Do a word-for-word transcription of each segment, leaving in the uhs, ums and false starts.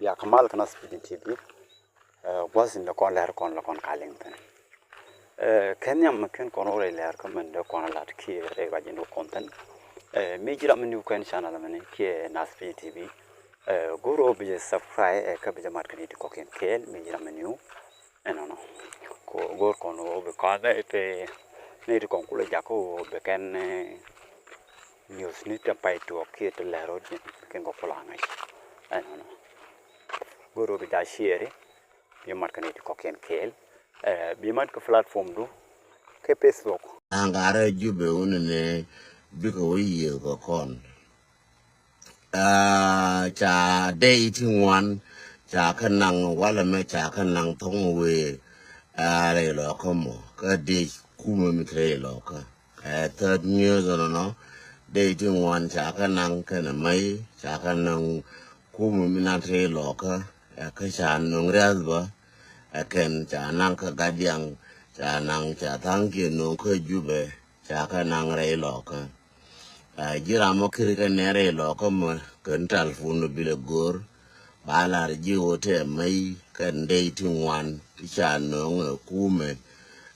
Bia kɛ mal kä Naath Pidgin T V. Ɛ, gua̱th in dee kɔn lɛr kɔn la kɔn ka liŋ thi̱n. Ɛ, kɛn nhiam mi ken kɔn wä rɛy lɛr kä min dee kɔn lat kiɛ rɛy ruac in dee kɔn thi̱n. Ɛ, mi ji̱ ram mi new kɛn channel mini kiɛ Naath Pidgin T V. Ɛ, go̱r ɣöö bi jɛ subscribe, ɛ, kä bi jɛ mat kɛ ni ti kɔ̱kiɛn kɛɛl mi ji̱ ram mi new. Ɛnɔnɔ. Kɛ go̱r kɔn ɣöö bi kɔn nɛy ti, nɛy ti kɔn kulɛ jakä ɣöö bi kɛn, ɛ, news ni ti pay tuɔɔk kiɛ ti lɛr rot ni kɛn kɔ kula ŋa̱c. Ɛnɔnɔ. Go̱r ɣöö bi ja share, bi mat kɛ nɛy ti kɔ̱kiɛn kɛɛl. Ɛ, bi mat kɛ platform du kɛ Facebook. Aŋ garɛ Jubɛ wunɛ ni bikɛ wä yiëë kɛ kɔn. Aa, ca dee iti ŋuan, ca kä naŋ walɛ mɛ ca kä naŋ thoŋ wee, aa, rɛy lɔkä mɔ, kä dee kumɛ mi te rɛy lɔkä. Ɛ, third news nɔnɔ, dee iti ŋuan ca kä naŋ kɛnɛ mɛy, ca kä naŋ kumɛ mi na te rɛy lɔkä, ɛ, kä ca no̱ŋ riath bä, ɛ, kɛn ca naŋ kä Gadiaŋ, ca naŋ ca thaŋ kiɛ no̱ŋ kä Jubɛ, ca kä naŋ rɛy lɔkä. Ɛ, ji̱ ram mɔ kiri kɛ nɛrɛ ilɔ kä mɔ kɛn talpun bilɛ go̱r. Ba lar ji̱ ɣöö tɛ mɛy kɛn dee ti ŋuan ti ca nöŋ ɛ kumɛ.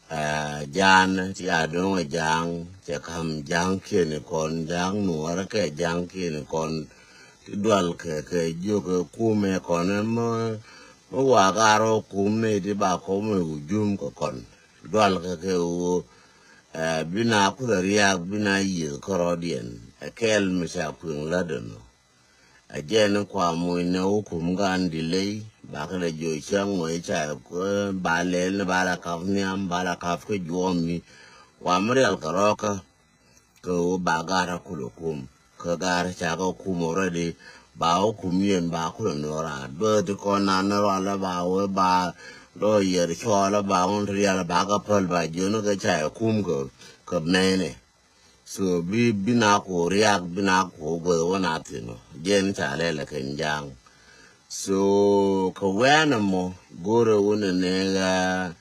Ɛ, Jan ti a döŋ ɛ Ja̱a̱ŋ cɛ ka̱m Ja̱a̱ŋ kiɛn ikɔn Ja̱a̱ŋ nuɔrɛ kɛ Ja̱a̱ŋ kiɛn ikɔn. Ti dual kɛ kɛ jiök ɛ kumɛ kɔn mɔ, mɔ wa gar ɔ kum ni ti ba kɔm ɛ wujum kɛ kɔn. Dual kɛ kɛ ɣöö Ɛ, bi na kuth a riak, bi na yiëth kärɔɔdiɛn. Ɛ kɛɛl mi ca kui̱ŋ lätdɛ nɔ. Ɛ jɛn kua muc ni wä kum gan delay, ba kɛ lɛ jiɔ cäŋ wä ca, ɛ, ba lɛl ni ba la kap nhiam, ba la kap kä juɔmi. Kua mi rial kɛ rɔɔkä, kɛ wä ba gar a kulɛ kum. Kä gar ca kɛ kum already, ba wä kum yɛn ba kulɛ nuɔr a. Bä ti kɔn na ni rual ba wä ba lɔ yɛr cɔɔl ba wä ti rial ba kɛ päl ba jiön kɛ ca ɛ kum kɛ, kɛ mɛnɛ. So bi, bi na ku riak, bi na ku gueth wä na thin wä. Jɛn ca lɛl ɛ kɛn jaŋ. So kɛ wɛn ɛmɔ, go̱rɛ wä ni ni, ɛ,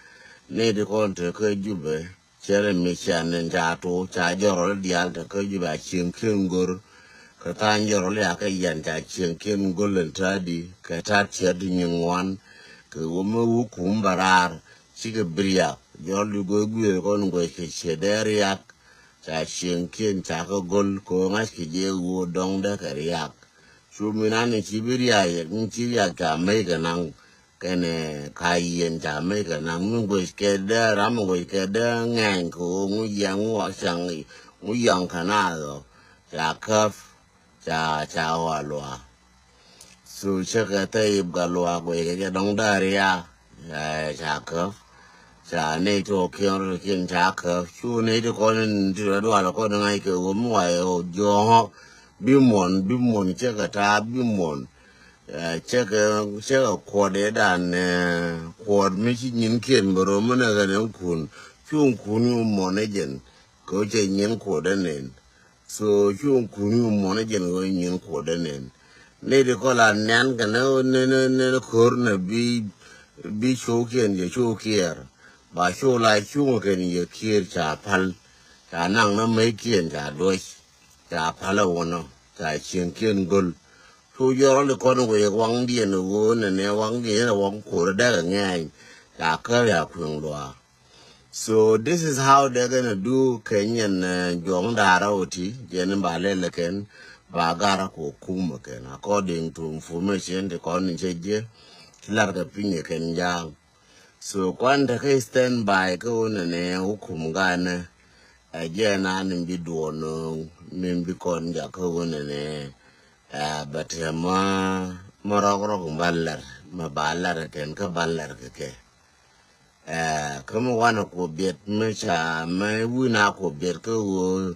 ni ti kɔn te kä Jubɛ. Cɛrɛ mi cian ni ca tok ca jɔrɔl diaal te kä Jubɛ a cieŋ kiɛn go̱r. Kɛ tha̱a̱ŋ jɔrɔl ya kɛ yɛn ca cieŋ kiɛn go̱l in ta̱a̱di kɛ ta̱a̱ tiɛt ti nyin ŋuan. Kɛ wä mi wä kum bɛ raar cikɛ bi riak. Jɔrɔl di go̱r guiɛɛr kɔn guɛc kɛ ciɛ dee riak. Ca cieŋ kiɛn ca kɛ go̱l kɛ wä ŋa̱c kɛ jɛ wä dɔŋdɛ kɛ riak. Cu mi nan ni ci bi riak yɛ, ni ci riak ca mec kɛ naŋ. Kɛnɛ ka yien ca mec kɛ naŋ mi guec kɛ dee ram mi guec kɛ dee ŋɛny kɛ ɣöö ŋu yɛŋ ŋu wa caŋ ŋu yɛŋ kɛ na dhɔ ca käp ca ca ɣɔa luaak. So cäkɛ thɛy ip gat luaak guec kɛ jɛ dɔŋ dee riaak ca käp. Ca nɛy ti ɣɔkiɛn rɔ kiɛn ca käp cu nɛy ti kɔn in ti rɔ dual kɔn in ŋa̱c kɛ ɣöö mi wa yɛ ɣɔw jiɔ̱ɔ̱ŋ ɔ bi muɔn bi muɔn cäkɛ ta̱a̱ bi muɔn. Ɛ, cäkɛ, cäkɛ kuɔt ëëdan, ɛ, kuɔt mi ci nyinkiɛn bɛ röm mi nɛ kɛ nɛn kun. Cuŋ kun yu muɔn ɛ jɛn kɛ cɛ nyin kuɔt ɛ nɛn. So cuŋ kun yu muɔn ɛ jɛn kɛ nyin kuɔt ɛ nɛn. Ni di kɔla nɛn kɛ nɛ, nɛ, nɛ, nɛ kör nɛ bi, bi cio̱o̱kiɛn jɛ cio̱o̱kiɛɛr. Ba cio̱o̱ la cuŋ kɛn jɛ kiɛɛr ca pal. Ca naŋ nɛ mec kiɛn ca duɔc. Ca pal ɛ wunɔ ca cieŋkiɛn göl. Cu jɔrɔl ikɔn wëë waŋdiɛn ɣöö nɛnɛ waŋdiɛn ɛ waŋ ko̱r dɛk ɛ ŋɛɛny. Ca käp ya kui̱ŋ luaak. So this is how they're gonna do kɛ nyɛn, ɛ, juɔ̱ŋ da̱a̱r ɛ wä ti jɛn ba lɛl ɛ kɛn ba gar ɛ kɔ kum ɛ kɛn according to information ti kɔn ni cɛ jiɛ. Ti lar kɛ piny ɛ kɛn ja̱a̱ŋ. So kuan te kä stand by kä wä nɛnɛ wä kum ganɛ. Ɛ jɛ na ni bi duɔn min bi kɔn jak kä wä nɛnɛ. Ɛ bɛ te ma ma rɔk rɔk ma ba lɛr ma ba lɛr kɛn kä ba lɛr kɛ kɛ. Ɛ kä mi wanɛ kuɔ biɛt mi ca mi win a kuɔ biɛt kä wä.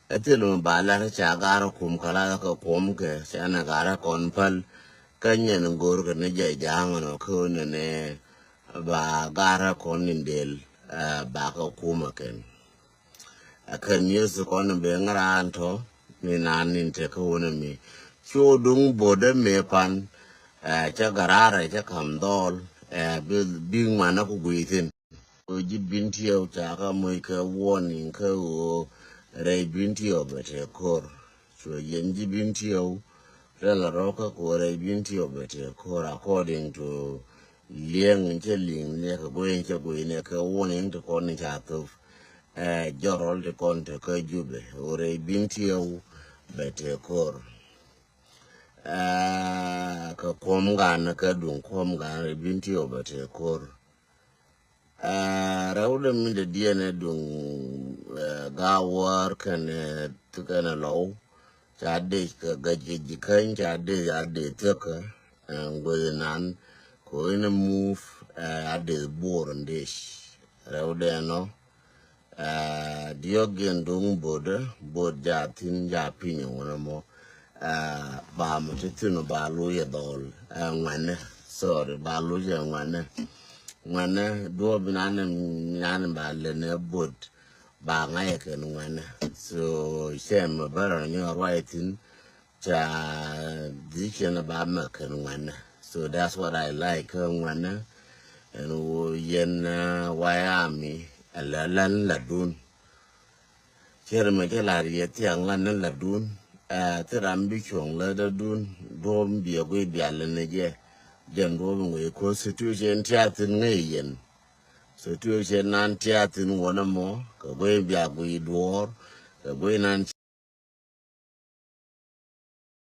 Ɛ thil mi ba lɛr ca gar kum kala kä kum kɛ ca nɛ gar kɔn päl. Kä nyɛn go̱r kɛ ni jɛ ja̱a̱ŋ nɔ kä wä nɛnɛ. Ba garä kɔn in del, ɛ, ba kɛ kumä kɛn. Ɛ kɛn Yesu kɔn in ben ŋa̱ran tɔ mi nan in te kä wunɛ mi. Cu duŋ bot dee mi pan, ɛ, cä gararɛ cä kam dhɔl, ɛ, bi, bi ŋuanä ku guiy thin. Kɛ ji̱ bin tiɛw ca kä moc kɛ warning kä ɣöö rɛy bin tiɛw bɛ te ko̱r. Cu yɛn ji̱ bin tiɛw Lɛl a rɔ̱kä ku rɛy bin ti ɔ bɛ tëë ko̱r according to liɛŋ in cɛ liŋ ni kɛ guey in cɛ guey ni kɛ warning ti kɔn in ca thop. Ɛ jɔrɔl ti kɔn te kä Jubɛ ku rɛy bin ti ɔ bɛ tëë ko̱r. Ɛ kɛ kuɔm gan kɛ duŋ kuɔm gan rɛy bin ti ɔ bɛ tëë ko̱r. Aa, rɛwdɛ mi dee diɛn ɛ duŋ, ɛ, Gawar kɛnɛ, ɛ, ti kɛnɛ Lɔw. Ca dec kɛ Gajɛ Jikäny, ca dec a dec thiäkä, ɛ, guiy nan. Kɛ ɣöö inɛ move, ɛ, a dec Bor in dec. Rɛwdɛ nɔ. Aa, diɔ̱k in duŋ Bot, ɛ, Bot ja thi̱n ja piny wunɛ mɔ. Aa, ba mɔ ti thi̱n ba loc ɛ dhɔl, ɛ, ŋuɛnɛ. Sorry, ba loc ɛ ŋuɛnɛ. Ŋuɛnɛ duɔ̱ɔ̱p bi nan, nan ba lɛ ni Bot ba ŋa̱c ɛ kɛn ŋuɛnɛ. So cɛ mɛ bä rɔ nyɔr ruac thi̱n ca dhicɛn ba mɛ kɛn ŋuɛnɛ. So that's what I like, ɛ, ŋuɛnɛ. Ɛn wo yɛn, ɛ, White Army ɛ lɛ lɛn la dun. Cɛ ri mɛ cɛ lar yɛ thiaŋ la ni la dun. Ɛ, thi ram bi cuɔ̱ŋ la da dun. Duɔ̱ɔ̱p bi ɛ guiy bial ni jɛ. Jɛn duɔ̱ɔ̱p in guiy ko situation tiath thin ŋäc yɛn. Situation nan tiath thin wunɛ mɔ kɛ guiy bia guiy duɔ̱ɔ̱r. Kɛ guiy nan